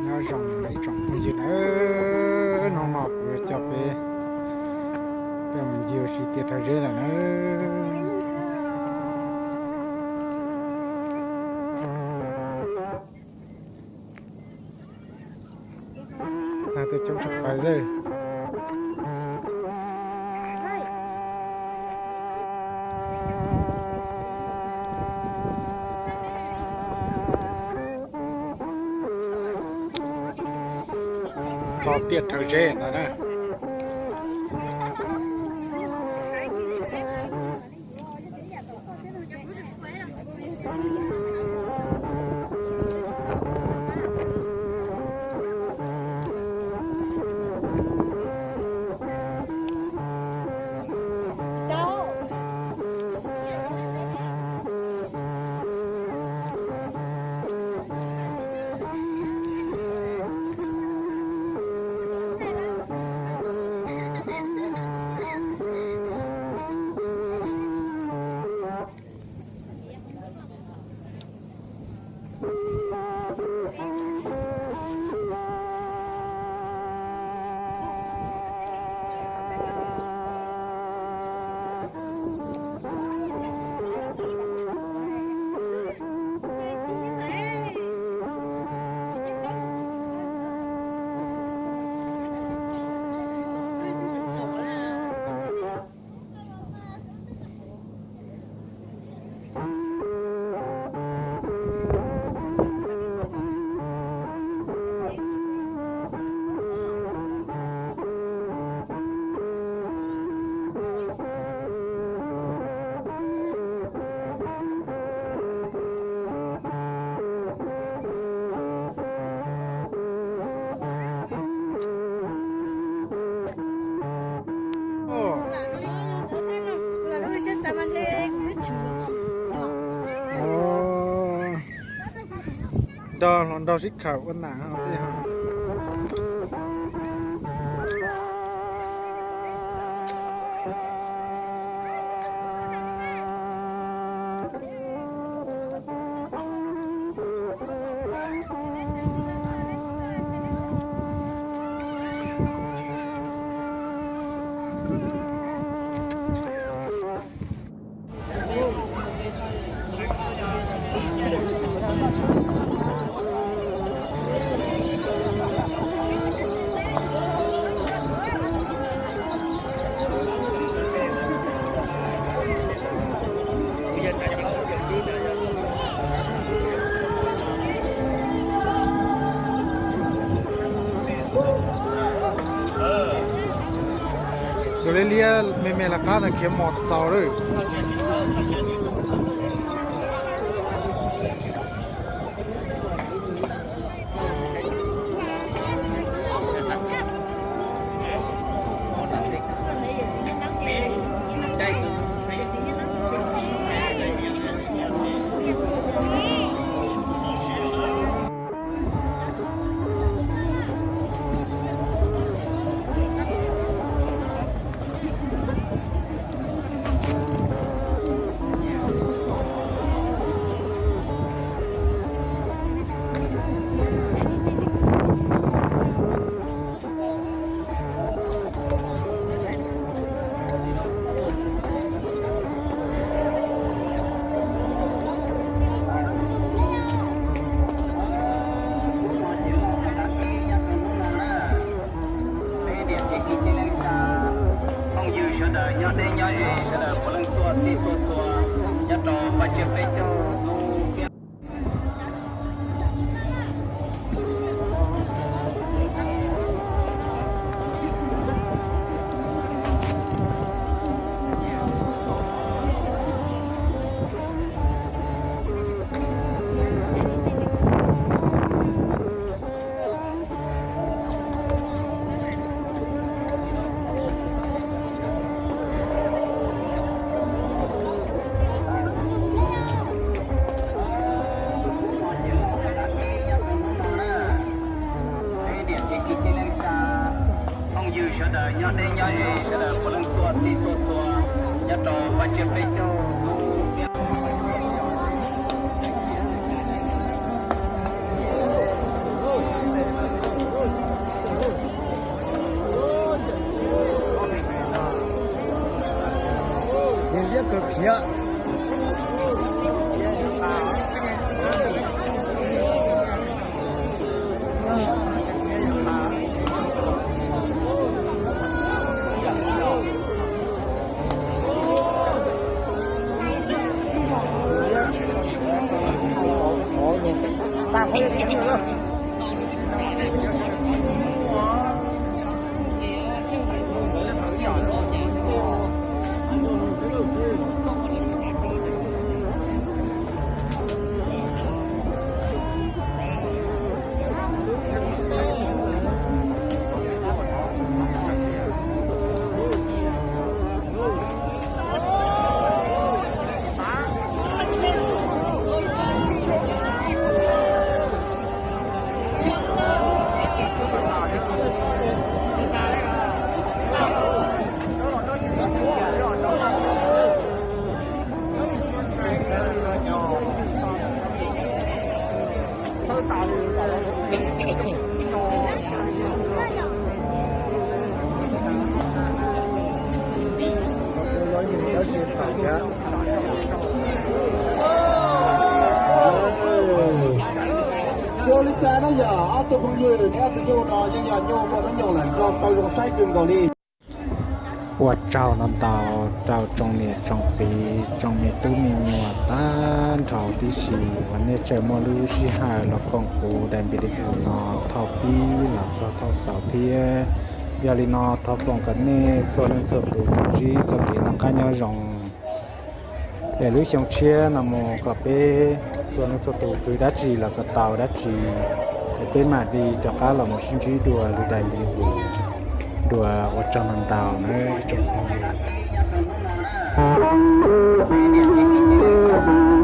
Nyob zoo ib tsoom phooj ywg nawb, hnub no kuv yuav coj peb tuaj mus ncig ua si tiaj rhawv zeb lawm nawb. Nag tuaj coob tshaj plaws lawm. Txog tiaj rhawv zeb ntawd na. Nrog hluas nraug sib khawm ua nam xwb. Tus liab liab me me lawv qab ntawd khiav mos txaus lawm. Peb niam txiv kwv tij neej tsa, phooj ywg sawv daws nyob deb nyob ze sawv daws puav leej tuaj txhij tuaj txhua nyob rau pab tsiab peb caug lub xiab. Peb niam txiv kwv tij neej tsa, phooj ywg sawv daws nyob deb nyob ze sawv daws puav leej tuaj txhij tuaj txhua nyob rau pab tsiab peb caug lub xiab. Ua li cas na yom, ob tug phooj ywg, ob tug nyuj no yeej yog nyuj muaj hnub nyoog lawm, nrog tau zoo saib kawg nkaus li. Ua tsaug ntau ntau rau tsoom niam tsoom txiv tsoom me tub me nyuam tag nrho tib si uas nej tseem muaj lub sij hawm los koom kuv daim video no thaum pib los txog thaum xaus thiab. Yog li no thov foom kom nej txhua leej txhua tus tsuas ntsib txoj kev noj qab nyob zoo es lub xyoo tshiab no mus kom peb txhua leej txhua tus khwv dab tsi los kom tau dab tsi, es peb mam li rov qab los mus sib ntsib dua lwm daim video dua. Ua tsaug ntau ntau nawb tsoom phooj ywg.